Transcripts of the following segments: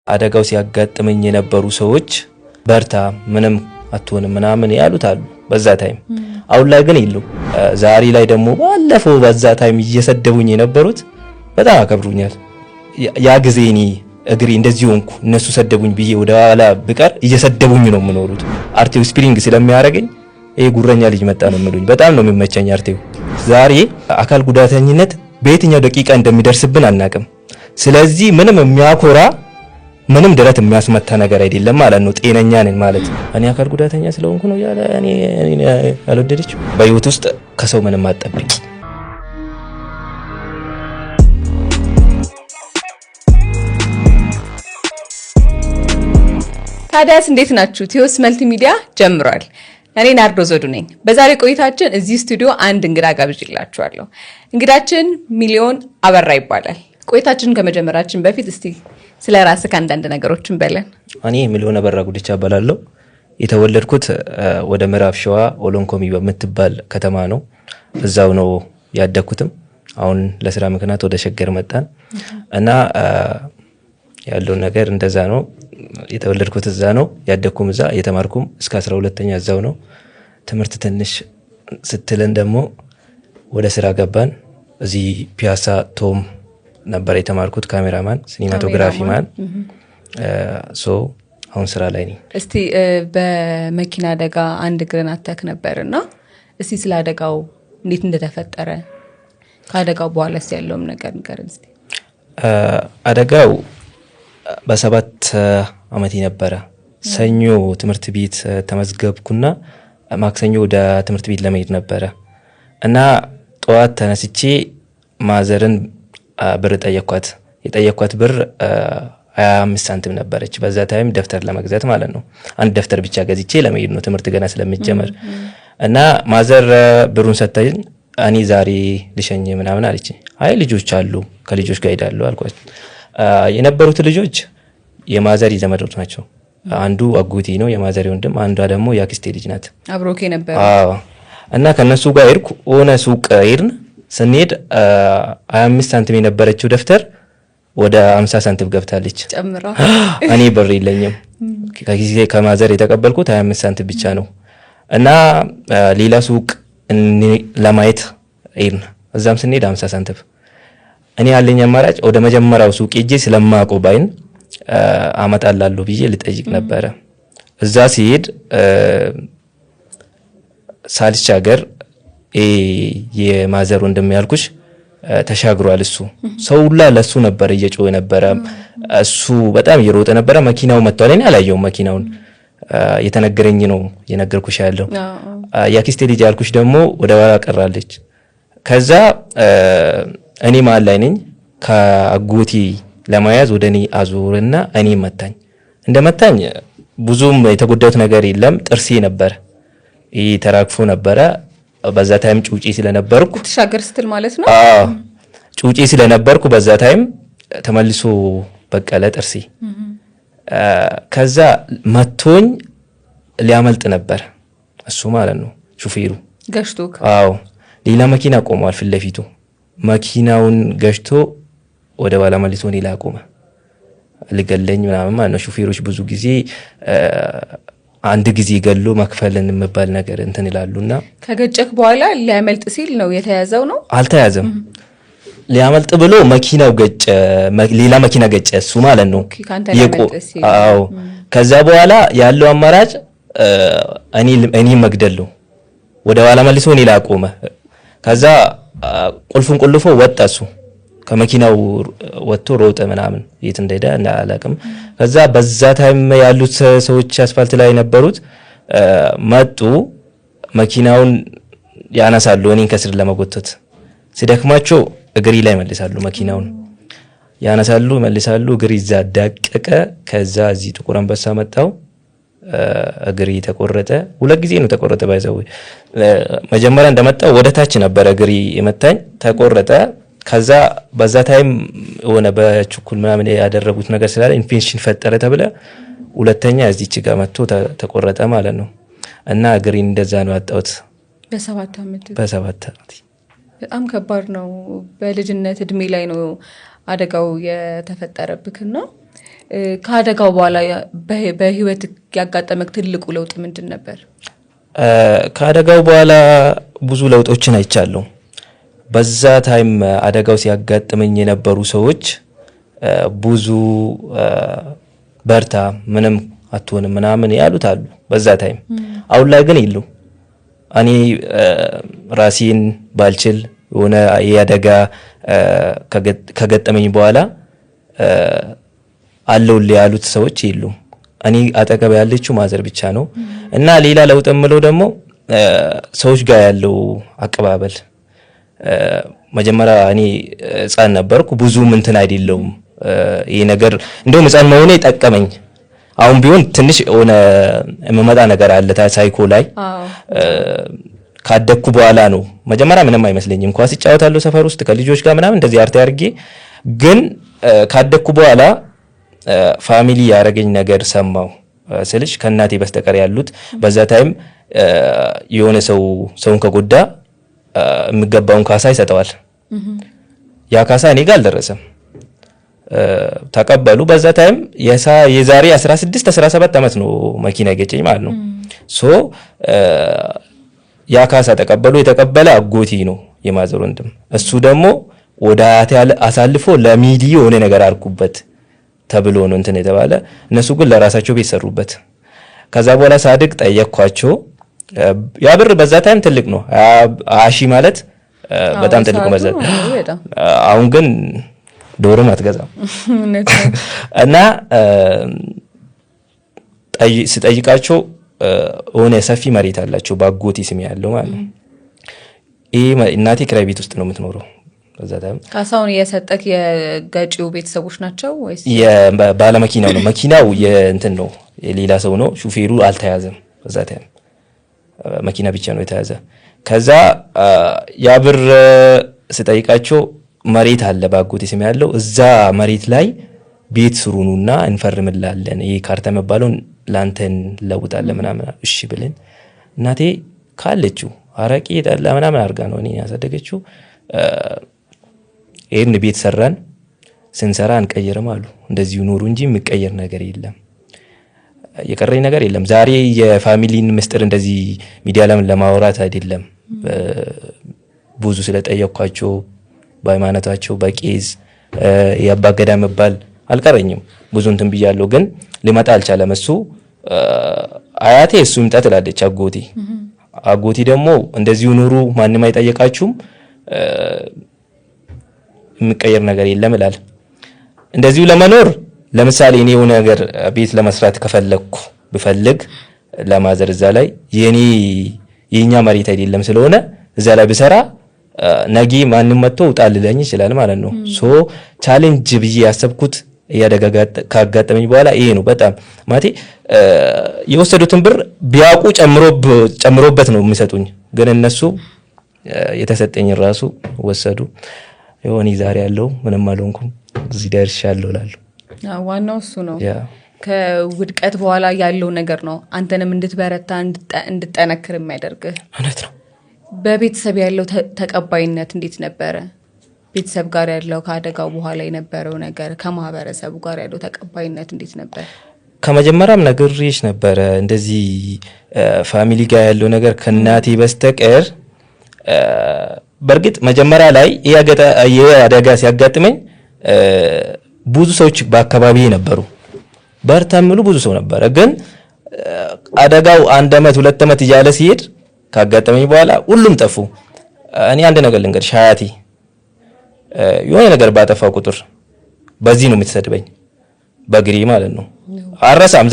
አደጋው ሲያጋጥመኝ የነበሩ ሰዎች በርታ፣ ምንም አትሆንም ምናምን ያሉት አሉ በዛ time። አሁን ላይ ግን የሉም። ዛሬ ላይ ደግሞ ባለፈው በዛ time እየሰደቡኝ የነበሩት በጣም አከብሩኛል። ያ ጊዜ እኔ እግሬ እንደዚህ ሆንኩ እነሱ ሰደቡኝ ብዬ ወደ ኋላ ብቀር እየሰደቡኝ ነው የምኖሩት። አርቴው ስፕሪንግ ስለሚያደርገኝ ይሄ ጉረኛ ልጅ መጣ ነው የሚሉኝ። በጣም ነው የሚመቸኝ አርቴው። ዛሬ አካል ጉዳተኝነት በየትኛው ደቂቃ እንደሚደርስብን አናቅም። ስለዚህ ምንም የሚያኮራ ምንም ደረት የሚያስመታ ነገር አይደለም ማለት ነው። ጤነኛ ነን ማለት እኔ አካል ጉዳተኛ ስለሆንኩ ነው ያለ እኔ ያልወደደችው። በህይወት ውስጥ ከሰው ምንም አትጠብቂ። ታዲያስ እንዴት ናችሁ? ቴዎስ መልቲ ሚዲያ ጀምሯል። እኔ ናርዶ ዘውዱ ነኝ። በዛሬ ቆይታችን እዚህ ስቱዲዮ አንድ እንግዳ ጋብዤላችኋለሁ። እንግዳችን ሚሊዮን አበራ ይባላል። ቆይታችንን ከመጀመራችን በፊት እስቲ ስለ ራስህ አንዳንድ ነገሮችን በለን። እኔ ሚሊዮን አበራ ጉዲቻ እባላለሁ። የተወለድኩት ወደ ምዕራብ ሸዋ ኦሎንኮሚ በምትባል ከተማ ነው። እዛው ነው ያደግኩትም። አሁን ለስራ ምክንያት ወደ ሸገር መጣን እና ያለው ነገር እንደዛ ነው። የተወለድኩት እዛ ነው፣ ያደግኩም እዛ፣ የተማርኩም እስከ 12ኛ እዛው ነው። ትምህርት ትንሽ ስትለን ደግሞ ወደ ስራ ገባን። እዚህ ፒያሳ ቶም ነበር የተማርኩት፣ cameraman፣ cinematography man። So አሁን ስራ ላይ ነኝ። እስቲ በመኪና አደጋ አንድ እግርን አተክ ነበር እና እስቲ ስለ አደጋው እንዴት እንደተፈጠረ ከአደጋው በኋላስ ያለውም ነገር ንገረን እስቲ። አደጋው በ7 አመቴ ነበረ። ሰኞ ትምህርት ቤት ተመዝገብኩና ማክሰኞ ወደ ትምህርት ቤት ለመሄድ ነበረ እና ጠዋት ተነስቼ ማዘርን ብር ጠየኳት። የጠየኳት ብር 25 ሳንቲም ነበረች። በዛ time ደብተር ለመግዛት ማለት ነው። አንድ ደብተር ብቻ ገዝቼ ለመሄድ ነው ትምህርት ገና ስለሚጀመር እና ማዘር ብሩን ሰታኝ እኔ ዛሬ ልሸኝ ምናምን አለች። አይ ልጆች አሉ ከልጆች ጋር ሄዳለሁ አልኳት። የነበሩት ልጆች የማዘር ዘመዶች ናቸው። አንዱ አጎቴ ነው የማዘር ወንድም፣ አንዷ ደግሞ የአክስቴ ልጅ ናት። አብሮኬ ነበር። አዎ። እና ከነሱ ጋር ሄድኩ። ሆነ ሱቅ ሄድን። ስንሄድ 25 ሳንቲም የነበረችው ደብተር ወደ 50 ሳንቲም ገብታለች። ጨምራ። እኔ ብር የለኝም። ከጊዜ ከማዘር የተቀበልኩት 25 ሳንቲም ብቻ ነው። እና ሌላ ሱቅ ለማየት ሄድን። እዛም ስንሄድ 50 ሳንቲም። እኔ ያለኝ አማራጭ ወደ መጀመሪያው ሱቅ ሄጄ ስለማውቀው ባይን አመጣላለሁ ብዬ ልጠይቅ ነበረ። እዛ ሲሄድ ሳልሻገር የማዘር ወንድም ያልኩሽ ተሻግሯል። እሱ ሰው ሁላ ለሱ ነበር እየጮኸ ነበረ። እሱ በጣም እየሮጠ ነበረ። መኪናው መጥቷል። እኔ አላየውም መኪናውን፣ የተነገረኝ ነው የነገርኩሽ ያለው። የአክስቴ ልጅ ያልኩሽ ደግሞ ወደ ኋላ ቀራለች። ከዛ እኔ መሀል ላይ ነኝ። ከአጎቴ ለመያዝ ወደ እኔ አዞርና እኔ መታኝ። እንደመታኝ ብዙም የተጎዳሁት ነገር የለም። ጥርሴ ነበር ይሄ ተራግፎ ነበረ። በዛ time ጩጪ ስለነበርኩ ተሻገር ስትል ማለት ነው። አዎ ጩጪ ስለነበርኩ በዛ time ተመልሶ በቀለ ጥርሴ። ከዛ መቶኝ ሊያመልጥ ነበር እሱ ማለት ነው ሹፌሩ ገጭቶ። አዎ ሌላ መኪና ቆሟል ፊት ለፊቱ። መኪናውን ገጭቶ ወደ ኋላ መልሶ እኔ ላይ አቆመ። ሊገለኝ ምናምን ማለት ነው። ሹፌሮች ብዙ ጊዜ አንድ ጊዜ ገሎ መክፈልን የሚባል ነገር እንትን ይላሉና ከገጨክ በኋላ ሊያመልጥ ሲል ነው የተያዘው ነው? አልተያዘም። ሊያመልጥ ብሎ መኪናው ገጨ፣ ሌላ መኪና ገጨ እሱ ማለት ነው። ካንተ ሊያመልጥ ሲል። አዎ። ከዛ በኋላ ያለው አማራጭ እኔ መግደል ነው። ወደ ኋላ መልሶ እኔ ላይ አቆመ። ከዛ ቁልፉን ቆልፎ ወጣ እሱ ከመኪናው ወጥቶ ሮጠ ምናምን የት እንደሄደ አላውቅም። ከዛ በዛ time ያሉት ሰዎች አስፋልት ላይ የነበሩት መጡ። መኪናውን ያነሳሉ እኔን ከስር ለመጎተት ሲደክማቸው እግሬ ላይ መልሳሉ። መኪናውን ያነሳሉ መልሳሉ። እግሬ እዛ ዳቀቀ። ከዛ እዚህ ጥቁር አንበሳ መጣው። እግሬ ተቆረጠ። 2 ጊዜ ነው ተቆረጠ። By the way መጀመሪያ እንደመጣው ወደ ታች ነበረ እግሬ የመታኝ ተቆረጠ። ከዛ በዛ time የሆነ በችኩል ምናምን ያደረጉት ነገር ስላለ ኢንፌክሽን ፈጠረ ተብለ ሁለተኛ እዚች ጋር መጥቶ ተቆረጠ ማለት ነው። እና እግሬን እንደዛ ነው ያጣሁት። በሰባት አመት። በሰባት አመት። በጣም ከባድ ነው። በልጅነት እድሜ ላይ ነው አደጋው የተፈጠረብክና ከአደጋው በኋላ በህይወት ያጋጠመክ ትልቁ ለውጥ ምንድን ነበር? ከአደጋው በኋላ ብዙ ለውጦችን አይቻለሁ። በዛ time አደጋው ሲያጋጥመኝ የነበሩ ሰዎች ብዙ በርታ፣ ምንም አትሆንም ምናምን ያሉት አሉ በዛ time። አሁን ላይ ግን የሉ። እኔ ራሴን ባልችል የሆነ የአደጋ ከገጠመኝ በኋላ አለሁልህ ያሉት ሰዎች የሉም። እኔ አጠገብ ያለችው mother ብቻ ነው። እና ሌላ ለውጥ የምለው ደግሞ ሰዎች ጋር ያለው አቀባበል፣ መጀመሪያ እኔ ሕፃን ነበርኩ፣ ብዙም እንትን አይደለውም ይሄ ነገር። እንደውም ሕፃን መሆኔ ጠቀመኝ። አሁን ቢሆን ትንሽ የሆነ የምመጣ ነገር አለ ሳይኮ ላይ። ካደግኩ በኋላ ነው። መጀመሪያ ምንም አይመስለኝም፣ ኳስ እጫወታለሁ ሰፈር ውስጥ ከልጆች ጋር ምናምን እንደዚህ አርቴ አድርጌ። ግን ካደግኩ በኋላ family ያደረገኝ ነገር ሰማው ስልሽ ከእናቴ በስተቀር ያሉት በዛ time የሆነ ሰው ሰውን ከጎዳ የሚገባውን ካሳ ይሰጠዋል። ያ ካሳ እኔ ጋር አልደረሰም። ተቀበሉ። በዛ time የዛሬ 16 17 ዓመት ነው መኪና የገጨኝ ማለት ነው። So ያ ካሳ ተቀበሉ። የተቀበለ አጎቴ ነው፣ የ mother ወንድም። እሱ ደግሞ ወደ አያቴ አሳልፎ ለሚዲ የሆነ ነገር አርኩበት ተብሎ ነው እንትን የተባለ። እነሱ ግን ለራሳቸው ቤት ሰሩበት። ከዛ በኋላ ሳድግ ጠየቅኳቸው። ያ ብር በዛ time ትልቅ ነው። 20,000 ማለት በጣም ትልቅ ነው። በዛ አሁን ግን ዶሮም አትገዛም። እና ስጠይቃቸው የሆነ ሰፊ መሬት አላቸው በአጎቴ ስም ያለው ማለት ነው። ይሄ እናቴ ኪራይ ቤት ውስጥ ነው የምትኖረው። በዛ time ካሳውን የሰጠክ የገጪው ቤተሰቦች ናቸው ወይስ? ባለመኪናው ነው። መኪናው የእንትን ነው፣ የሌላ ሰው ነው። ሹፌሩ አልተያዘም። በዛ time መኪና ብቻ ነው የተያዘ። ከዛ ያ ብር ስጠይቃቸው መሬት አለ በአጎቴ ስም ያለው፣ እዛ መሬት ላይ ቤት ስሩኑና እንፈርምላለን፣ ይሄ ካርታ የሚባለውን ለአንተ እንለውጣለን ምናምን። እሺ ብለን እናቴ ካለችው አረቄ ጠላ ምናምን አድርጋ ነው እኔን ያሳደገችው። ይህን ቤት ሰራን። ስንሰራ አንቀይርም አሉ። እንደዚሁ ኑሩ እንጂ የሚቀየር ነገር የለም፣ የቀረኝ ነገር የለም። ዛሬ የ family ን ምስጢር እንደዚህ ሚዲያ ላይ ለማውራት አይደለም። ብዙ ስለጠየኳቸው በሃይማኖታቸው በቄስ የአባገዳ መባል አልቀረኝም። ብዙ እንትን ብያለሁ፣ ግን ሊመጣ አልቻለም። እሱ አያቴ እሱ ይምጣ ትላለች አጎቴ። አጎቴ ደግሞ እንደዚሁ ኑሩ፣ ማንም አይጠየቃችሁም፣ የሚቀየር ነገር የለም ይላል። እንደዚሁ ለመኖር ለምሳሌ እኔ የሆነ ነገር ቤት ለመስራት ከፈለግኩ ብፈልግ ለ mother እዛ ላይ የኔ የኛ መሬት አይደለም ስለሆነ እዛ ላይ ብሰራ ነጌ ማንም መጥቶ ውጣ ሊለኝ ይችላል ማለት ነው። So challenge ብዬ ያሰብኩት እያደጋ ካጋጠመኝ በኋላ ይሄ ነው። በጣም ማለቴ የወሰዱትን ብር ቢያውቁ ጨምሮበት ነው የሚሰጡኝ፣ ግን እነሱ የተሰጠኝን ራሱ ወሰዱ። የሆነ ዛሬ ያለው ምንም አልሆንኩም፣ እዚህ ደርሻለሁ እላለሁ። ዋናው እሱ ነው። ከውድቀት በኋላ ያለው ነገር ነው አንተንም እንድትበረታ እንድጠነክር የሚያደርግህ። እውነት ነው። በቤተሰብ ያለው ተቀባይነት እንዴት ነበረ? ቤተሰብ ጋር ያለው ከአደጋው በኋላ የነበረው ነገር፣ ከማህበረሰቡ ጋር ያለው ተቀባይነት እንዴት ነበር? ከመጀመሪያም ነግሬሽ ነበረ እንደዚህ family ጋር ያለው ነገር ከእናቴ በስተቀር። በእርግጥ መጀመሪያ ላይ ይሄ አደጋ ሲያጋጥመኝ ብዙ ሰዎች በአካባቢ ነበሩ፣ በርታ የሚሉ ብዙ ሰው ነበረ። ግን አደጋው አንድ አመት 2 አመት እያለ ሲሄድ ካጋጠመኝ በኋላ ሁሉም ጠፉ። እኔ አንድ ነገር ልንገርሽ፣ አያቴ የሆነ ነገር ባጠፋው ቁጥር በዚህ ነው የምትሰድበኝ፣ በግሪ ማለት ነው። አረሳም።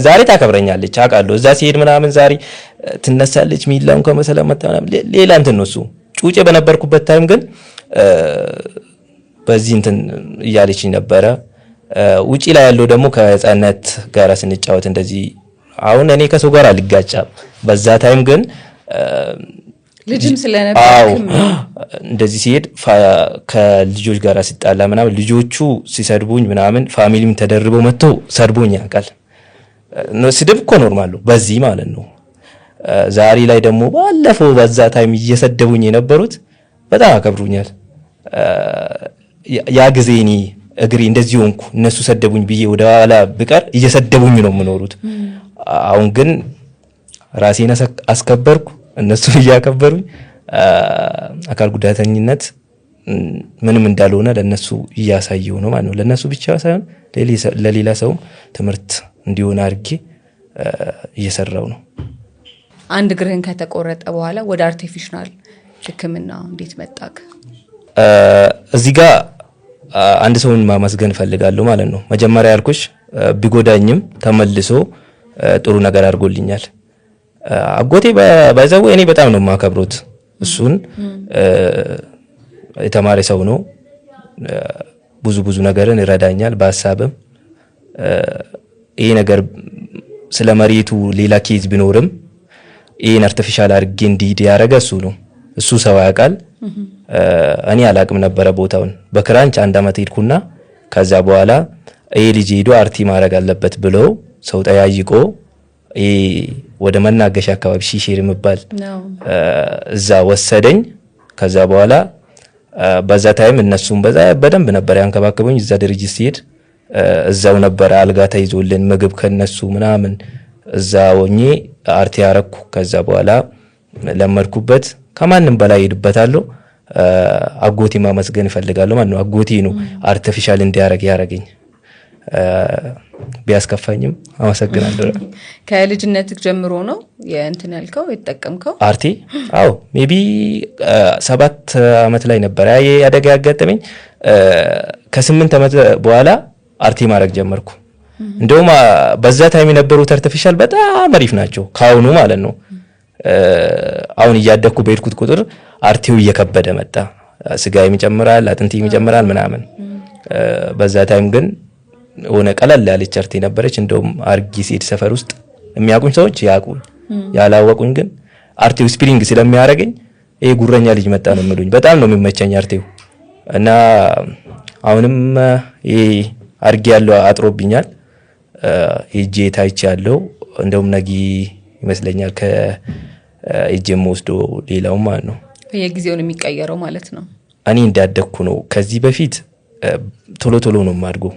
ዛሬ ታከብረኛለች አውቃለሁ። እዛ ሲሄድ ምናምን ዛሬ ትነሳለች፣ ሚላውን ከመሰለ መጣ ምናምን ሌላ እንትን ነው እሱ። ጩጬ በነበርኩበት time ግን በዚህ እንትን እያለችኝ ነበረ። ውጪ ላይ ያለው ደግሞ ከህፃነት ጋር ስንጫወት እንደዚህ አሁን እኔ ከሰው ጋር አልጋጫም። በዛ time ግን ልጅም ስለነበር እንደዚህ ሲሄድ ከልጆች ጋር ሲጣላ ምናምን ልጆቹ ሲሰድቡኝ ምናምን family ም ተደርበው መጥተው ሰድቦኝ ያውቃል። ስድብ እኮ normal ነው በዚህ ማለት ነው። ዛሬ ላይ ደግሞ ባለፈው በዛ time እየሰደቡኝ የነበሩት በጣም አከብሩኛል። ያ ጊዜ እኔ እግሬ እንደዚህ ሆንኩ እነሱ ሰደቡኝ ብዬ ወደ ኋላ ብቀር እየሰደቡኝ ነው የምኖሩት። አሁን ግን ራሴን አስከበርኩ፣ እነሱን እያከበሩኝ አካል ጉዳተኝነት ምንም እንዳልሆነ ለነሱ እያሳየው ነው ማለት ነው። ለነሱ ብቻ ሳይሆን ለሌላ ሰውም ትምህርት እንዲሆን አድርጌ እየሰራው ነው። አንድ እግርህን ከተቆረጠ በኋላ ወደ artificial ሕክምና እንዴት መጣክ? እዚህ ጋር አንድ ሰውን ማመስገን እፈልጋለሁ ማለት ነው። መጀመሪያ ያልኩሽ ቢጎዳኝም ተመልሶ ጥሩ ነገር አድርጎልኛል። አጎቴ by the way እኔ በጣም ነው የማከብሩት። እሱን የተማረ ሰው ነው። ብዙ ብዙ ነገርን ይረዳኛል በሀሳብም። ይሄ ነገር ስለ መሬቱ ሌላ case ቢኖርም ይህን artificial አድርጌ እንዲሄድ ያደረገ እሱ ነው። እሱ ሰው ያውቃል። እኔ አላቅም ነበረ ቦታውን። በክራንች አንድ አመት ሄድኩና ከዛ በኋላ ይሄ ልጅ ሄዶ አርቲ ማድረግ አለበት ብለው ሰው ጠያይቆ ይሄ ወደ መናገሻ አካባቢ ሺሼር የሚባል እዛ ወሰደኝ። ከዛ በኋላ በዛ time እነሱም በዛ በደንብ ነበር ያንከባከቡኝ። እዛ ድርጅት ሲሄድ እዛው ነበረ አልጋ ተይዞልን ምግብ ከነሱ ምናምን እዛ ሆኜ አርቲ ያረኩ። ከዛ በኋላ ለመድኩበት። ከማንም በላይ ሄድበታለሁ። አጎቴ ማመስገን እፈልጋለሁ ማለት ነው። አጎቴ ነው artificial እንዲያረግ ያረገኝ። ቢያስከፋኝም አመሰግናለሁ። ከልጅነት ጀምሮ ነው የእንትን ያልከው የተጠቀምከው አርቲ? አዎ፣ maybe 7 አመት ላይ ነበር ያ አደጋ ያጋጠመኝ። ከ8 አመት በኋላ አርቲ ማድረግ ጀመርኩ። እንደውም በዛ time የነበሩት artificial በጣም አሪፍ ናቸው ከአሁኑ ማለት ነው። አሁን እያደግኩ በሄድኩት ቁጥር አርቲው እየከበደ መጣ። ስጋዬም ይጨምራል፣ አጥንቴም ይጨምራል ምናምን። በዛ time ግን ሆነ ቀለል ያለች አርቲ ነበረች። እንደውም አርጊ ሲሄድ ሰፈር ውስጥ የሚያውቁኝ ሰዎች ያውቁኝ፣ ያላወቁኝ ግን አርቲው spring ስለሚያደርገኝ ይሄ ጉረኛ ልጅ መጣ ነው የሚሉኝ። በጣም ነው የሚመቸኝ አርቲው እና አሁንም ይሄ አርጊ ያለው አጥሮብኛል። ሄጄ ታይቼ ያለው እንደውም ነጊ ይመስለኛል ከእጄ ወስዶ ሌላው ማለት ነው። በየጊዜው ነው የሚቀየረው ማለት ነው። እኔ እንዳደግኩ ነው። ከዚህ በፊት ቶሎ ቶሎ ነው የማድገው።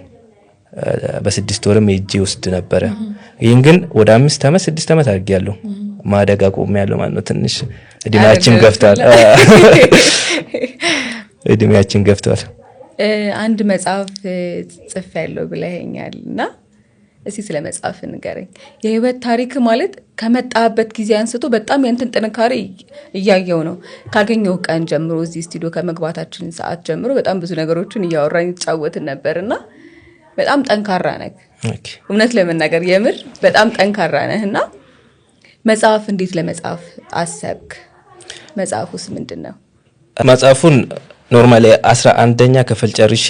በ6 ወርም ሄጄ ወስድ ነበረ። ይህን ግን ወደ 5 ዓመት 6 ዓመት አድርጌያለሁ። ማደግ አቆሜያለሁ ማለት ነው። ትንሽ እድሜያችን ገፍቷል። እድሜያችን ገፍቷል። አንድ መጽሐፍ ጽፌያለሁ ብለኸኛል እና እስቲ ስለ መጽሐፍ ንገረኝ። የህይወት ታሪክ ማለት ከመጣበት ጊዜ አንስቶ በጣም ያንተን ጥንካሬ እያየው ነው። ካገኘው ቀን ጀምሮ፣ እዚህ ስቱዲዮ ከመግባታችን ሰዓት ጀምሮ በጣም ብዙ ነገሮችን እያወራን ይጫወትን ነበር እና በጣም ጠንካራ ነህ። እውነት ለመናገር የምር በጣም ጠንካራ ነህ እና መጽሐፍ እንዴት ለመጻፍ አሰብክ? መጽሐፉስ ምንድን ነው? መጽሐፉን normally 11ኛ ክፍል ጨርሼ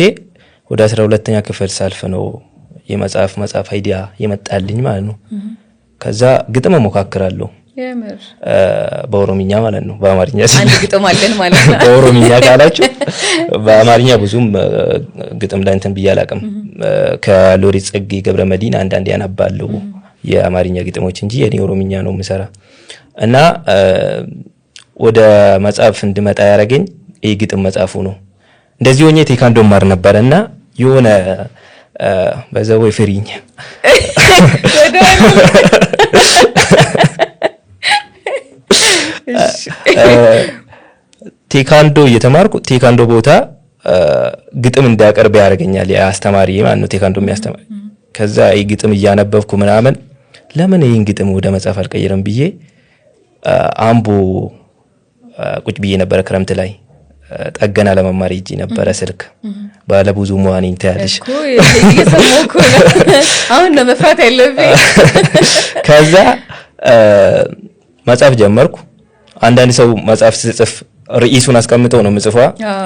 ወደ 12ኛ ክፍል ሳልፍ ነው የመጽሐፍ መጽሐፍ idea የመጣልኝ ማለት ነው። ከዛ ግጥም እሞካክራለሁ በኦሮምኛ ማለት ነው። በአማርኛ አንድ ግጥም አለን ማለት ነው። በኦሮምኛ ካላችሁ በአማርኛ ብዙም ግጥም ላይ እንትን ብዬ አላውቅም። ከሎሬት ጸጋዬ ገብረመድኅን አንዳንድ ያነባለሁ የአማርኛ ግጥሞች እንጂ የኔ ኦሮምኛ ነው የምሰራ እና ወደ መጽሐፍ እንድመጣ ያደረገኝ ይህ ግጥም መጽሐፉ ነው። እንደዚህ ሆኜ ቴኳንዶ ማር ነበረ እና የሆነ በዛ ወይ ፍሪኝ ቴኳንዶ እየተማርኩ ቴኳንዶ ቦታ ግጥም እንዳቀርብ ያደርገኛል አስተማሪ ማለት ነው፣ ቴኳንዶ የሚያስተማሪ። ከዛ ይህ ግጥም እያነበብኩ ምናምን ለምን ይህን ግጥም ወደ መጽሐፍ አልቀይርም ብዬ አምቦ ቁጭ ብዬ ነበረ። ክረምት ላይ ጠገና ለመማር ሄጄ ነበረ። ስልክ ባለብዙ ሙያ ነኝ ትያለሽ። አሁን ነው መፍራት ያለብኝ። ከዛ መጽሐፍ ጀመርኩ። አንዳንድ ሰው መጽሐፍ ስጽፍ ርዕሱን አስቀምጠው ነው ምጽፏ።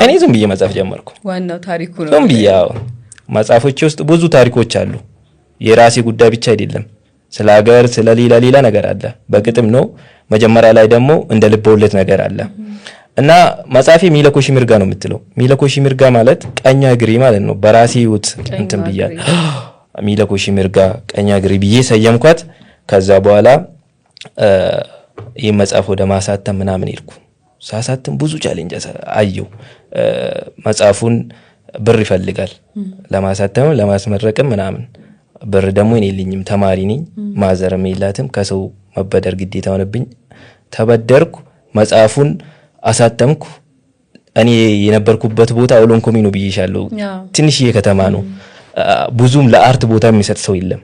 እኔ ዝም ብዬ መጽሐፍ ጀመርኩ። ዋናው ታሪኩ ነው። ዝም ብዬ መጽሐፎቼ ውስጥ ብዙ ታሪኮች አሉ። የራሴ ጉዳይ ብቻ አይደለም። ስለ ሀገር፣ ስለ ሌላ ሌላ ነገር አለ። በግጥም ነው። መጀመሪያ ላይ ደግሞ እንደ ልብ ወለድ ነገር አለ እና መጽሐፌ ሚለኮሺ ሚርጋ ነው የምትለው። ሚለኮሺ ሚርጋ ማለት ቀኝ እግሬ ማለት ነው። በራሴ ህይወት እንትን ብያለሁ። ሚለኮሺ ሚርጋ ቀኝ እግሬ ብዬ ሰየምኳት። ከዛ በኋላ ይህ መጽሐፍ ወደ ማሳተም ምናምን ሄድኩ። ሳሳትም ብዙ challenge አየው። መጽሐፉን ብር ይፈልጋል ለማሳተምም ለማስመረቅም ምናምን። ብር ደግሞ እኔ የለኝም፣ ተማሪ ነኝ፣ ማዘርም የላትም። ከሰው መበደር ግዴታ ሆነብኝ። ተበደርኩ፣ መጽሐፉን አሳተምኩ። እኔ የነበርኩበት ቦታ ኦሎንኮሚ ነው ብዬሻለሁ። ትንሽዬ ከተማ ነው። ብዙም ለ art ቦታ የሚሰጥ ሰው የለም።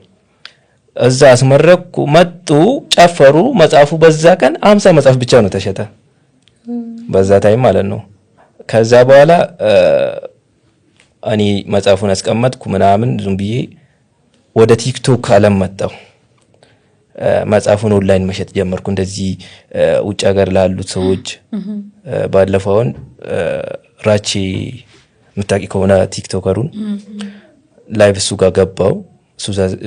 እዛ አስመረቅኩ። መጡ፣ ጨፈሩ። መጽሐፉ በዛ ቀን 50 መጽሐፍ ብቻ ነው ተሸጠ፣ በዛ time ማለት ነው። ከዛ በኋላ እኔ መጽሐፉን አስቀመጥኩ ምናምን፣ ዝም ብዬ ወደ ቲክቶክ አለም መጣሁ። መጽሐፉን ኦንላይን መሸጥ ጀመርኩ። እንደዚህ ውጭ ሀገር ላሉት ሰዎች። ባለፈው አሁን ራቼ የምታውቂ ከሆነ ቲክቶከሩን live እሱ ጋር ገባው።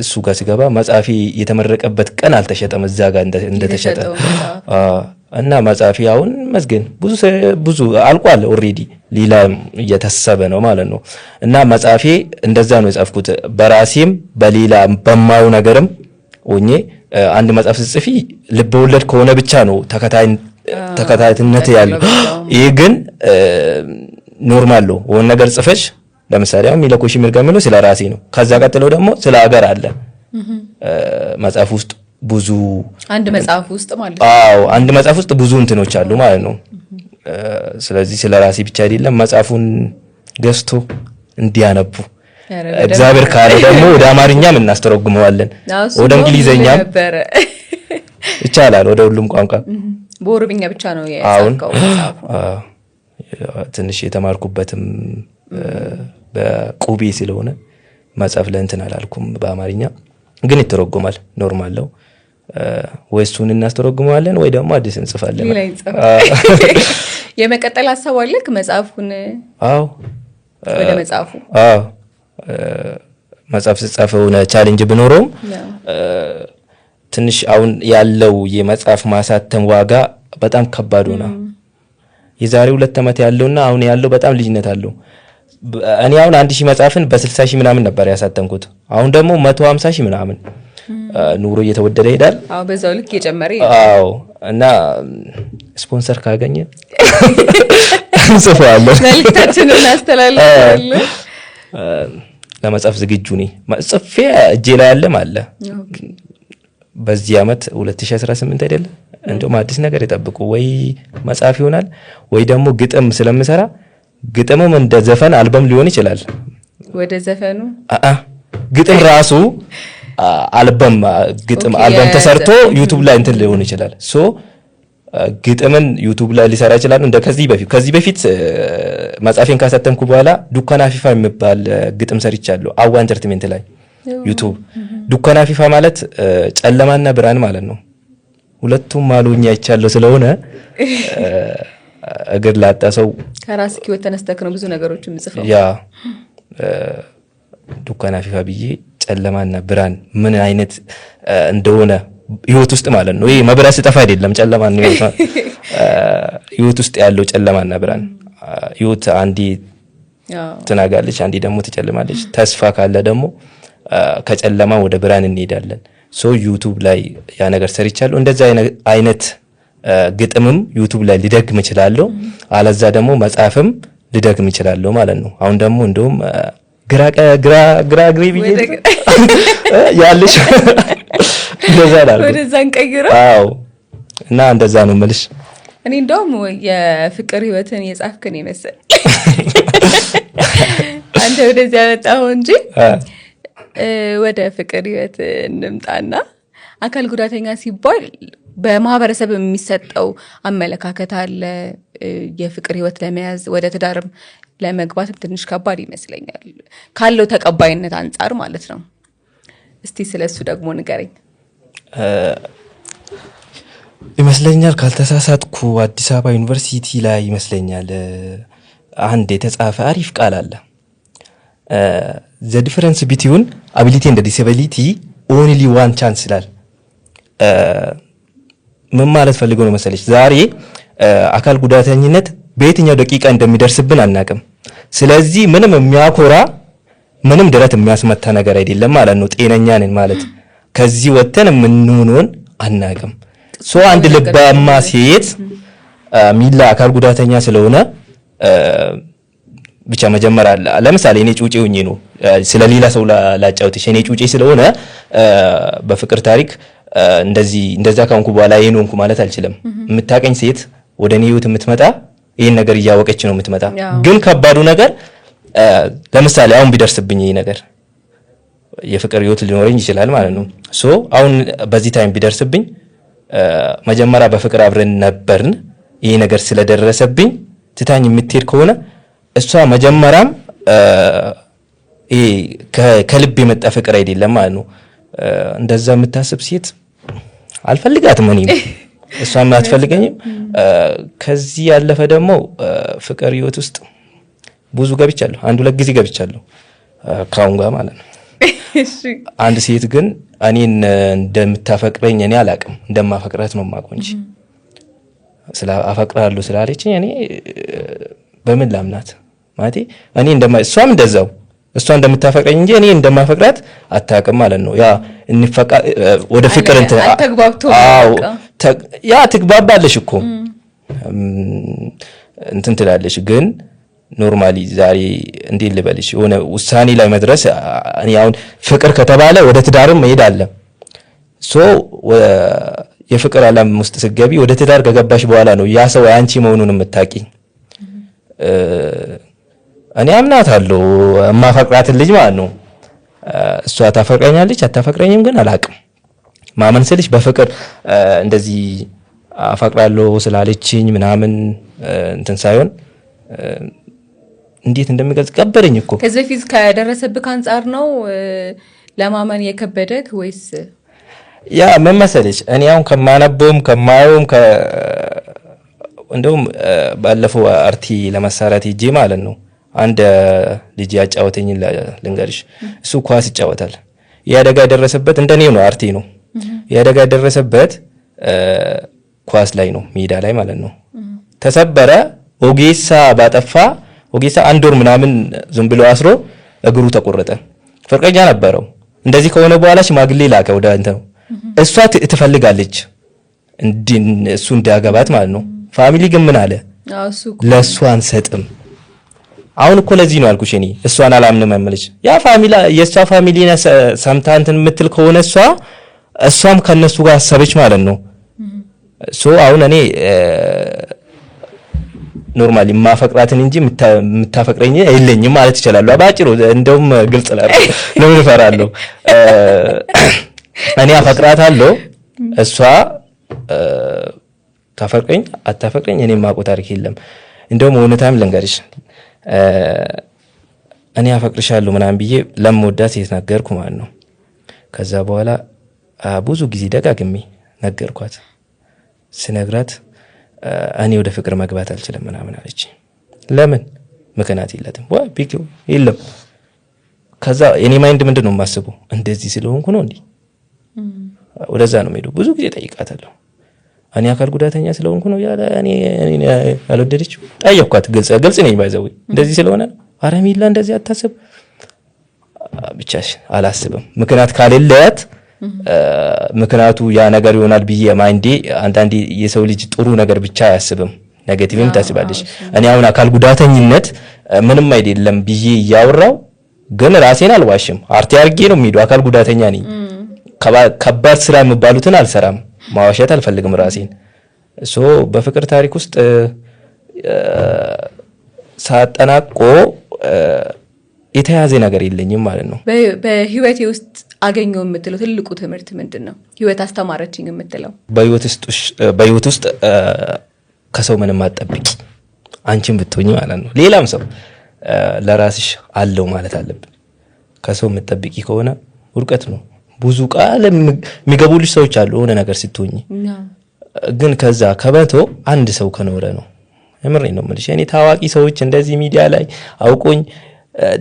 እሱ ጋር ሲገባ መጽሐፌ የተመረቀበት ቀን አልተሸጠም እዛ ጋር እንደተሸጠ። እና መጽሐፌ አሁን መስገን ብዙ ብዙ አልቋል already፣ ሌላ እየታሰበ ነው ማለት ነው። እና መጽሐፌ እንደዛ ነው የጻፍኩት፣ በራሴም በሌላ በማየው ነገርም ሆኜ። አንድ መጽሐፍ ስትጽፊ ልብ ወለድ ከሆነ ብቻ ነው ተከታታይነት ያለው። ይህ ግን normal ነው። የሆነ ነገር ጽፈሽ፣ ለምሳሌ አሁን ሚለኮሽ ሚርጋ የሚለው ስለ ራሴ ነው። ከዛ ቀጥሎ ደግሞ ስለ ሀገር አለ መጽሐፍ ውስጥ ብዙ። አንድ መጽሐፍ ውስጥ ማለት ነው። አዎ፣ አንድ መጽሐፍ ውስጥ ብዙ እንትኖች አሉ ማለት ነው። ስለዚህ ስለ ራሴ ብቻ አይደለም፣ መጽሐፉን ገዝቶ እንዲያነቡ፣ እግዚአብሔር ካለ ደግሞ ወደ አማርኛም እናስተረጉመዋለን፣ ወደ እንግሊዘኛም ይቻላል፣ ወደ ሁሉም ቋንቋ። በኦሮምኛ ብቻ ነው የጻፍከው መጽሐፉ? ትንሽ የተማርኩበትም በቁቤ ስለሆነ መጽሐፍ ለእንትን አላልኩም። በአማርኛ ግን ይተረጎማል፣ normal ነው። ወይ እሱን እናስተረጉመዋለን ወይ ደግሞ አዲስ እንጽፋለን። የመቀጠል ሀሳብ አለክ መጽሐፉን? አዎ። ወደ መጽሐፉ። አዎ፣ መጽሐፍ ስጻፍ የሆነ challenge ቢኖረውም ትንሽ አሁን ያለው የመጽሐፍ ማሳተም ዋጋ በጣም ከባድ ሆነ። የዛሬ 2 ዓመት ያለውና አሁን ያለው በጣም ልዩነት አለው። እኔ አሁን 1,000 መጽሐፍን በ60 ሺህ ምናምን ነበር ያሳተምኩት። አሁን ደግሞ 150 ሺህ ምናምን፣ ኑሮ እየተወደደ ይሄዳል። አዎ፣ በዛው ልክ እየጨመረ። አዎ፣ እና ስፖንሰር ካገኘ እንጽፈዋለን። መልዕክታችንን እናስተላልፋለን። ለመጻፍ ዝግጁ ነኝ። ጽፌ እጄ ላይ ያለም አለ። በዚህ ዓመት 2018 አይደለ? እንደውም አዲስ ነገር ይጠብቁ። ወይ መጽሐፍ ይሆናል ወይ ደግሞ ግጥም ስለምሰራ ግጥምም እንደ ዘፈን አልበም ሊሆን ይችላል። ወደ ዘፈኑ። አአ፣ ግጥም ራሱ አልበም፣ ግጥም አልበም ተሰርቶ ዩቱብ ላይ እንትን ሊሆን ይችላል። So ግጥምን ዩቱብ ላይ ሊሰራ ይችላል። እንደ ከዚህ በፊት መጽሐፌን ካሳተምኩ በኋላ ዱካና ፊፋ የሚባል ግጥም ሰርቻለሁ። አዋ entertainment ላይ ዩቱብ። ዱካና ፊፋ ማለት ጨለማና ብርሃን ማለት ነው። ሁለቱም ማሉኛ አይቻለሁ ስለሆነ እግር ላጣ ሰው። ከራስ ህይወት ተነስተክ ነው ብዙ ነገሮች የምጽፈው። Yeah፣ ዱካና ፊፋ ብዬ ጨለማና ብርሃን ምን አይነት እንደሆነ ህይወት ውስጥ ማለት ነው። ይሄ መብራት ሲጠፋ አይደለም ጨለማ ነው። ህይወት ውስጥ ያለው ጨለማና ብርሃን፣ ህይወት አንዴ ትናጋለች፣ አንዴ ደግሞ ትጨልማለች። ተስፋ ካለ ደግሞ ከጨለማ ወደ ብርሃን እንሄዳለን። So ዩቱብ ላይ ያ ነገር ሰርቻለሁ። እንደዛ አይነት ግጥምም ዩቱብ ላይ ልደግም እችላለሁ። አለዛ ደግሞ መጽሐፍም ልደግም እችላለሁ ማለት ነው። አሁን ደግሞ እንደውም ግራ ግራ ግራ ግሪ ብዬ ያለሽ እንደዛ ላልኩት። ወደዛ እንቀይረው። አዎ፣ እና እንደዛ ነው የምልሽ። እኔ እንደውም የፍቅር ህይወትን የጻፍክን ይመስል አንተ ወደዚህ ያመጣኸው እንጂ። ወደ ፍቅር ህይወት እንምጣና አካል ጉዳተኛ ሲባል በማህበረሰብ የሚሰጠው አመለካከት አለ። የፍቅር ህይወት ለመያዝ ወደ ትዳርም ለመግባትም ትንሽ ከባድ ይመስለኛል ካለው ተቀባይነት አንጻር ማለት ነው። እስቲ ስለ እሱ ደግሞ ንገረኝ። ይመስለኛል ካልተሳሳትኩ አዲስ አበባ ዩኒቨርሲቲ ላይ ይመስለኛል አንድ የተጻፈ አሪፍ ቃል አለ። "The difference between ability and disability only one chance" ይላል። ምን ማለት ፈልገው ነው መሰለች? ዛሬ አካል ጉዳተኝነት በየትኛው ደቂቃ እንደሚደርስብን አናቅም። ስለዚህ ምንም የሚያኮራ፣ ምንም ደረት የሚያስመታ ነገር አይደለም ማለት ነው። ጤነኛ ነን ማለት ከዚህ ወጥተን የምንሆነውን አናቅም። So አንድ ልባማ ሴት ሚላ አካል ጉዳተኛ ስለሆነ ብቻ መጀመሪያ ለምሳሌ እኔ ጩጬ ሆኜ ነው ስለ ሌላ ሰው ላጫውትሽ። እኔ ጩጬ ስለሆነ በፍቅር ታሪክ እንደዚህ እንደዛ ካንኩ በኋላ ይሄን ሆንኩ ማለት አልችልም። የምታቀኝ ሴት ወደ እኔ ህይወት የምትመጣ ይህን ነገር እያወቀች ነው የምትመጣ። ግን ከባዱ ነገር ለምሳሌ አሁን ቢደርስብኝ ይሄ ነገር የፍቅር ህይወት ሊኖረኝ ይችላል ማለት ነው። So አሁን በዚህ time ቢደርስብኝ መጀመሪያ በፍቅር አብረን ነበርን። ይሄ ነገር ስለደረሰብኝ ትታኝ የምትሄድ ከሆነ እሷ መጀመሪያም ይሄ ከልብ የመጣ ፍቅር አይደለም ማለት ነው። እንደዛ የምታስብ ሴት አልፈልጋትም። እኔ እሷም አትፈልገኝም። ከዚህ ያለፈ ደግሞ ፍቅር ህይወት ውስጥ ብዙ ገብቻለሁ። አንድ ሁለት ጊዜ ገብቻለሁ ከአሁን ጋር ማለት ነው። አንድ ሴት ግን እኔን እንደምታፈቅረኝ እኔ አላቅም፣ እንደማፈቅራት ነው የማውቀው እንጂ ስለ አፈቅራለሁ ስላለችኝ እኔ በምን ላምናት? ማለቴ እኔ እንደማ እሷም እንደዛው እሷ እንደምታፈቅረኝ እንጂ እኔ እንደማፈቅራት አታውቅም ማለት ነው። ያ እንፈቃ ወደ ፍቅር እንትን አዎ፣ ያ ትግባባለሽ እኮ እንትን ትላለሽ፣ ግን normally ዛሬ እንዴት ልበልሽ የሆነ ውሳኔ ላይ መድረስ፣ እኔ አሁን ፍቅር ከተባለ ወደ ትዳርም መሄድ አለ። So የፍቅር ዓለም ውስጥ ስትገቢ ወደ ትዳር ከገባሽ በኋላ ነው ያ ሰው አንቺ መሆኑን የምታቂ። እኔ አምናታለሁ የማፈቅራትን ልጅ ማለት ነው። እሷ ታፈቅረኛለች አታፈቅረኝም ግን አላቅም። ማመን ስልሽ በፍቅር እንደዚህ አፈቅራለሁ ስላለችኝ ምናምን እንትን ሳይሆን እንዴት እንደሚገልጽ ከበደኝ እኮ። ከዚህ በፊት ከደረሰብህ አንጻር ነው ለማመን የከበደክ ወይስ? ያ ምን መሰለሽ፣ እኔ አሁን ከማነበውም ከማየውም እንደውም ባለፈው አርቲ ለመሰራት ሄጄ ማለት ነው አንድ ልጅ ያጫወተኝን ልንገርሽ። እሱ ኳስ ይጫወታል። ይህ አደጋ የደረሰበት እንደኔ ነው፣ አርቲ ነው። ይህ አደጋ የደረሰበት ኳስ ላይ ነው፣ ሜዳ ላይ ማለት ነው። ተሰበረ። ኦጌሳ ባጠፋ ኦጌሳ አንድ ወር ምናምን ዝም ብሎ አስሮ እግሩ ተቆረጠ። ፍቅረኛ ነበረው። እንደዚህ ከሆነ በኋላ ሽማግሌ ላከ ወደ እንትን። እሷ ትፈልጋለች እሱ እንዲያገባት ማለት ነው። Family ግን ምን አለ? ለእሷ አንሰጥም። አሁን እኮ ለዚህ ነው አልኩሽ፣ እኔ እሷን አላምንም የምልሽ። ያ family የእሷ family ሰምታ እንትን የምትል ከሆነ እሷም ከነሱ ጋር አሰበች ማለት ነው። So አሁን እኔ normally የማፈቅራትን እንጂ የምታፈቅረኝ የለኝም ማለት ይችላሉ። ባጭሩ እንደውም ግልጽ ለምን እፈራለሁ? እኔ አፈቅራታለሁ፣ እሷ ታፈቅረኝ አታፈቅረኝ እኔ የማውቀው ታሪክ የለም። እንደውም እውነታም ልንገርሽ፣ እኔ አፈቅርሻለሁ ምናምን ብዬ ለምወዳት ሴት ነገርኩ ማለት ነው። ከዛ በኋላ ብዙ ጊዜ ደጋግሜ ነገርኳት። ስነግራት እኔ ወደ ፍቅር መግባት አልችልም ምናምን አለች። ለምን? ምክንያት የላትም፣ big የለም። ከዛ የኔ mind ምንድን ነው የማስበው፣ እንደዚህ ስለሆንኩ ነው እንዲህ ወደዛ ነው የምሄደው። ብዙ ጊዜ ጠይቃታለሁ። እኔ አካል ጉዳተኛ ስለሆንኩ ነው ያለ እኔ ያልወደደችው። ጠየኳት። ግልጽ ግልጽ ነኝ by the way፣ እንደዚህ ስለሆነ ነው። ኧረ ሚላ እንደዚህ አታስብ፣ ብቻሽ አላስብም። ምክንያት ካሌለት ምክንያቱ ያ ነገር ይሆናል ብዬ mind ኤ አንዳንዴ የሰው ልጅ ጥሩ ነገር ብቻ አያስብም፣ negative ም ታስባለች። እኔ አሁን አካል ጉዳተኝነት ምንም አይደለም ብዬ እያወራው ግን ራሴን አልዋሽም። አርቴ አድርጌ ነው የሚሄዱ፣ አካል ጉዳተኛ ነኝ። ከባድ ስራ የሚባሉትን አልሰራም። ማዋሸት አልፈልግም ራሴን። So በፍቅር ታሪክ ውስጥ ሳጠናቆ የተያዘ ነገር የለኝም ማለት ነው። በህይወቴ ውስጥ አገኘው የምትለው ትልቁ ትምህርት ምንድን ነው? ህይወት አስተማረችኝ የምትለው? በህይወት ውስጥ ከሰው ምንም አትጠብቂ፣ አንቺን ብትሆኚ ማለት ነው። ሌላም ሰው ለራስሽ አለው ማለት አለብን። ከሰው የምትጠብቂ ከሆነ ውድቀት ነው። ብዙ ቃል የሚገቡልሽ ሰዎች አሉ የሆነ ነገር ስትሆኚ፣ ግን ከዛ ከመቶ አንድ ሰው ከኖረ ነው። የምሬን ነው የምልሽ። እኔ ታዋቂ ሰዎች እንደዚህ ሚዲያ ላይ አውቆኝ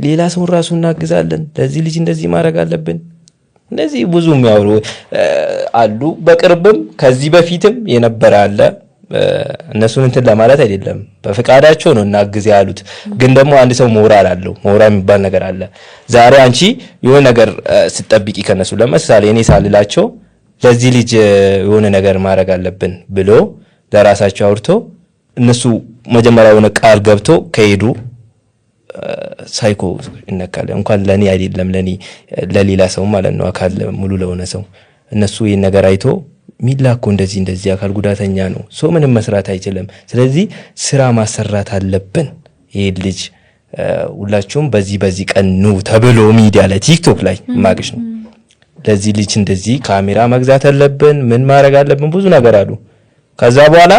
ሌላ ሰውን ራሱ እናግዛለን፣ ለዚህ ልጅ እንደዚህ ማድረግ አለብን፣ እንደዚህ ብዙ የሚያወሩ አሉ። በቅርብም ከዚህ በፊትም የነበረ አለ። እነሱን እንትን ለማለት አይደለም፣ በፍቃዳቸው ነው እናግዝ ያሉት። ግን ደግሞ አንድ ሰው ሞራል አለው፣ ሞራል የሚባል ነገር አለ። ዛሬ አንቺ የሆነ ነገር ስትጠብቂ ከነሱ፣ ለምሳሌ እኔ ሳልላቸው ለዚህ ልጅ የሆነ ነገር ማድረግ አለብን ብሎ ለራሳቸው አውርቶ እነሱ መጀመሪያ የሆነ ቃል ገብቶ ከሄዱ ሳይኮ ይነካል። እንኳን ለእኔ አይደለም ለእኔ ለሌላ ሰው ማለት ነው፣ አካል ሙሉ ለሆነ ሰው። እነሱ ይህን ነገር አይቶ ሚላ እኮ እንደዚህ እንደዚህ አካል ጉዳተኛ ነው፣ so ምንም መስራት አይችልም። ስለዚህ ስራ ማሰራት አለብን ይህ ልጅ፣ ሁላችሁም በዚህ በዚህ ቀን ኑ ተብሎ ሚዲያ ላይ ቲክቶክ ላይ ማግሽ ነው። ለዚህ ልጅ እንደዚህ ካሜራ መግዛት አለብን፣ ምን ማድረግ አለብን፣ ብዙ ነገር አሉ። ከዛ በኋላ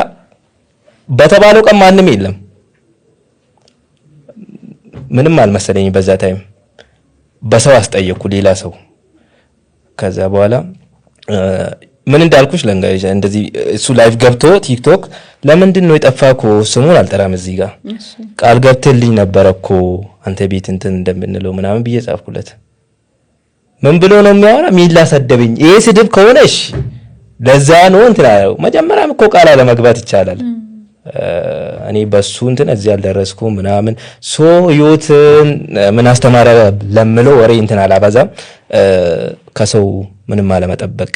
በተባለው ቀን ማንም የለም። ምንም አልመሰለኝ በዛ time። በሰው አስጠየቅኩ ሌላ ሰው። ከዛ በኋላ ምን እንዳልኩሽ ለንጋይሻ እንደዚህ እሱ live ገብቶ ቲክቶክ ለምንድን ነው የጠፋ እኮ፣ ስሙን አልጠራም እዚህ ጋር፣ ቃል ገብተልኝ ነበረ እኮ አንተ ቤት እንትን እንደምንለው ምናምን ብዬ ጻፍኩለት። ምን ብሎ ነው የሚያወራ? ሚላ ሰደበኝ። ይሄ ስድብ ከሆነ እሺ ለዛ ነው እንትን አለው። መጀመሪያም እኮ ቃል አለመግባት ይቻላል። እኔ በሱ እንትን እዚህ አልደረስኩም ምናምን። So ህይወትን ምን አስተማረ ለምለው ወሬ እንትን አላበዛም። ከሰው ምንም አለመጠበቅ፣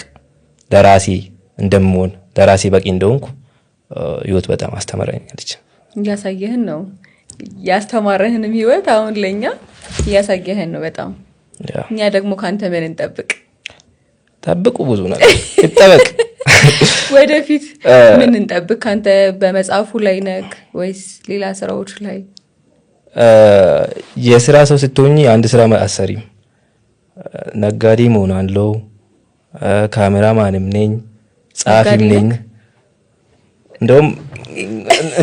ለራሴ እንደምሆን፣ ለራሴ በቂ እንደሆንኩ ህይወት በጣም አስተምራኛለች። እያሳየህን ነው። ያስተማረህንም ህይወት አሁን ለእኛ እያሳየህን ነው በጣም። እኛ ደግሞ ከአንተ ምን እንጠብቅ? ጠብቁ፣ ብዙ ነገር ይጠበቅ። ወደፊት ምን እንጠብቅ ከአንተ? በመጽሐፉ ላይ ነክ ወይስ ሌላ ስራዎች ላይ? የስራ ሰው ስትሆኚ አንድ ስራ አሰሪም፣ ነጋዴም እሆናለሁ፣ ካሜራማንም ነኝ፣ ጸሐፊም ነኝ። እንደውም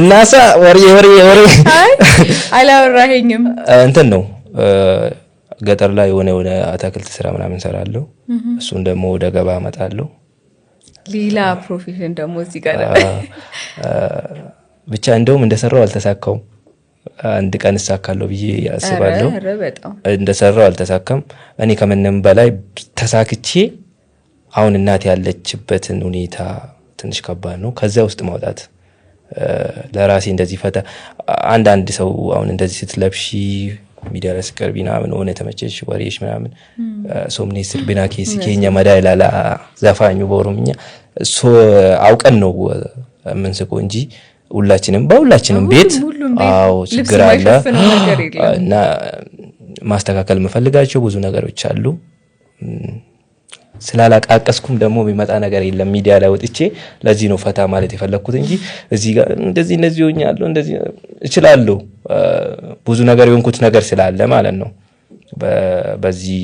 እናሳ ወሬ ወሬ ወሬ። አላወራኸኝም። እንትን ነው፣ ገጠር ላይ የሆነ የሆነ አታክልት ስራ ምናምን እሰራለሁ። እሱን ደግሞ ወደ ገባ አመጣለሁ። ሌላ profession ደግሞ እዚህ ጋር። ብቻ እንደውም እንደሰራው አልተሳካውም። አንድ ቀን እሳካለሁ ብዬ አስባለሁ። እንደሰራው አልተሳካም። እኔ ከምንም በላይ ተሳክቼ አሁን እናት ያለችበትን ሁኔታ ትንሽ ከባድ ነው። ከዚያ ውስጥ ማውጣት፣ ለራሴ እንደዚህ ፈታ። አንዳንድ ሰው አሁን እንደዚህ ስትለብሺ፣ ሚዲያ ላይ ስትቀርቢ ምናምን ሆነ የተመቸሽ ወሬሽ ምናምን "Sobnee sirbina keessi keenya madaa" ይላል ዘፋኙ በኦሮምኛ። አውቀን ነው የምንስቀው እንጂ ሁላችንም በሁላችንም ቤት አዎ ችግር አለ እና ማስተካከል የምፈልጋቸው ብዙ ነገሮች አሉ። ስላላቃቀስኩም ደግሞ የሚመጣ ነገር የለም ሚዲያ ላይ ወጥቼ። ለዚህ ነው ፈታ ማለት የፈለግኩት እንጂ እዚህ ጋር እንደዚህ እንደዚህ ሆኛለሁ እንደዚህ እችላለሁ፣ ብዙ ነገር የሆንኩት ነገር ስላለ ማለት ነው። በዚህ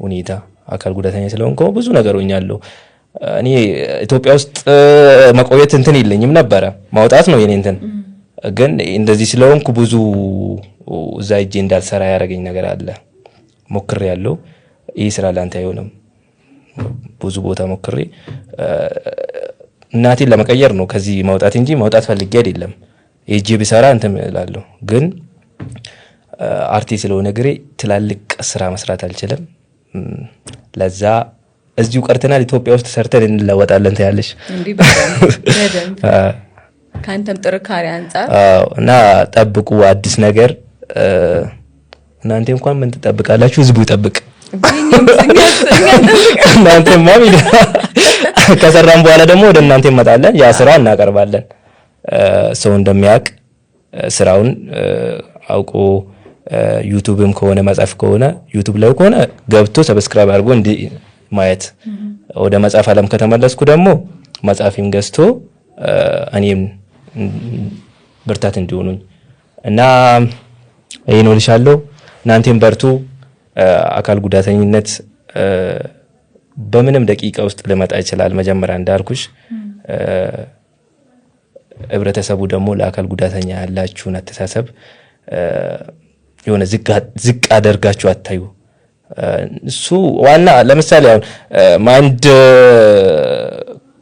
ሁኔታ አካል ጉዳተኛ ስለሆንኩ ብዙ ነገር ሆኛለሁ። እኔ ኢትዮጵያ ውስጥ መቆየት እንትን የለኝም ነበረ፣ ማውጣት ነው የኔ እንትን። ግን እንደዚህ ስለሆንኩ ብዙ እዛ ሄጄ እንዳልሰራ ያደረገኝ ነገር አለ። ሞክሬያለሁ። ይህ ስራ ለአንተ አይሆንም። ብዙ ቦታ ሞክሬ እናቴን ለመቀየር ነው ከዚህ ማውጣት እንጂ ማውጣት ፈልጌ አይደለም። ሄጄ ብሰራ እንትን እላለሁ። ግን አርቴ ስለሆነ እግሬ ትላልቅ ስራ መስራት አልችልም። ለዛ እዚሁ ቀርተናል። ኢትዮጵያ ውስጥ ሰርተን እንለወጣለን ትያለሽ። ከአንተም ጥንካሬ አንጻር። እና ጠብቁ አዲስ ነገር። እናንተ እንኳን ምን ትጠብቃላችሁ? ህዝቡ ይጠብቅ። እናንተማ ከሰራን በኋላ ደግሞ ወደ እናንተ እንመጣለን። ያ ስራ እናቀርባለን። ሰው እንደሚያውቅ ስራውን አውቆ ዩቱብም ከሆነ መጽሐፍ ከሆነ ዩቱብ ላይ ከሆነ ገብቶ subscribe አድርጎ እንዲ ማየት፣ ወደ መጽሐፍ ዓለም ከተመለስኩ ደግሞ መጽሐፊም ገዝቶ እኔም ብርታት እንዲሆኑኝ እና ይሄን እልሻለሁ። እናንተም በርቱ። አካል ጉዳተኝነት በምንም ደቂቃ ውስጥ ሊመጣ ይችላል። መጀመሪያ እንዳልኩሽ ህብረተሰቡ ደግሞ ለአካል ጉዳተኛ ያላችሁን አተሳሰብ የሆነ ዝቅ አደርጋችሁ አታዩ። እሱ ዋና ለምሳሌ አሁን mind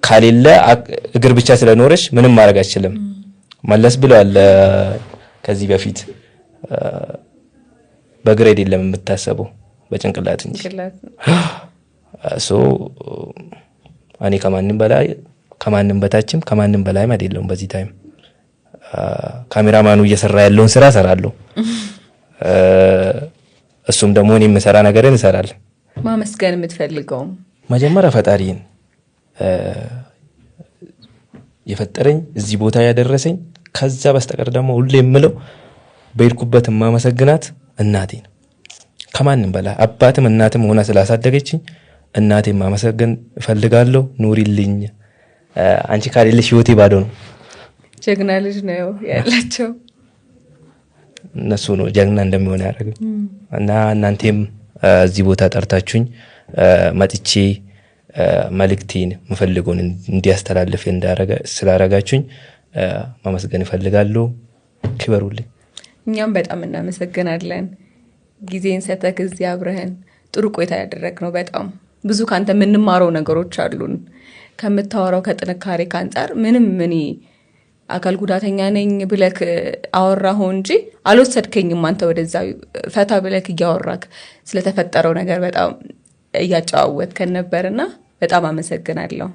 ካሌለ እግር ብቻ ስለኖረች ምንም ማድረግ አይችልም። መለስ ብለዋል ከዚህ በፊት፣ በእግር አይደለም የምታሰበው በጭንቅላት እንጂ። So እኔ ከማንም በላይ ከማንም በታችም ከማንም በላይም አይደለሁም። በዚህ time ካሜራማኑ እየሰራ ያለውን ስራ እሰራለሁ። እሱም ደግሞ እኔ የምሰራ ነገርን ይሰራል። ማመስገን የምትፈልገው? መጀመሪያ ፈጣሪን፣ የፈጠረኝ፣ እዚህ ቦታ ያደረሰኝ። ከዛ በስተቀር ደግሞ ሁሌ የምለው በሄድኩበት የማመሰግናት እናቴ ነው። ከማንም በላይ አባትም እናትም ሆና ስላሳደገችኝ እናቴ ማመሰገን እፈልጋለሁ። ኑሪልኝ፣ አንቺ ካሌለሽ ህይወቴ ባዶ ነው። ጀግና ልጅ ነው ያላቸው። እነሱ ነው ጀግና እንደሚሆን ያደረገኝ። እና እናንተም እዚህ ቦታ ጠርታችሁኝ መጥቼ መልእክቴን የምፈልገውን እንዲያስተላልፍ ስላረጋችሁኝ ማመስገን እፈልጋለሁ። ክበሩልኝ። እኛም በጣም እናመሰግናለን። ጊዜን ሰተክ እዚህ አብረህን ጥሩ ቆይታ ያደረግነው። በጣም ብዙ ከአንተ የምንማረው ነገሮች አሉን። ከምታወራው ከጥንካሬ ከአንጻር ምንም እኔ አካል ጉዳተኛ ነኝ ብለክ አወራኸው እንጂ አልወሰድከኝም። አንተ ወደዛ ፈታ ብለክ እያወራክ ስለተፈጠረው ነገር በጣም እያጨዋወትከን ነበርና በጣም አመሰግናለሁ።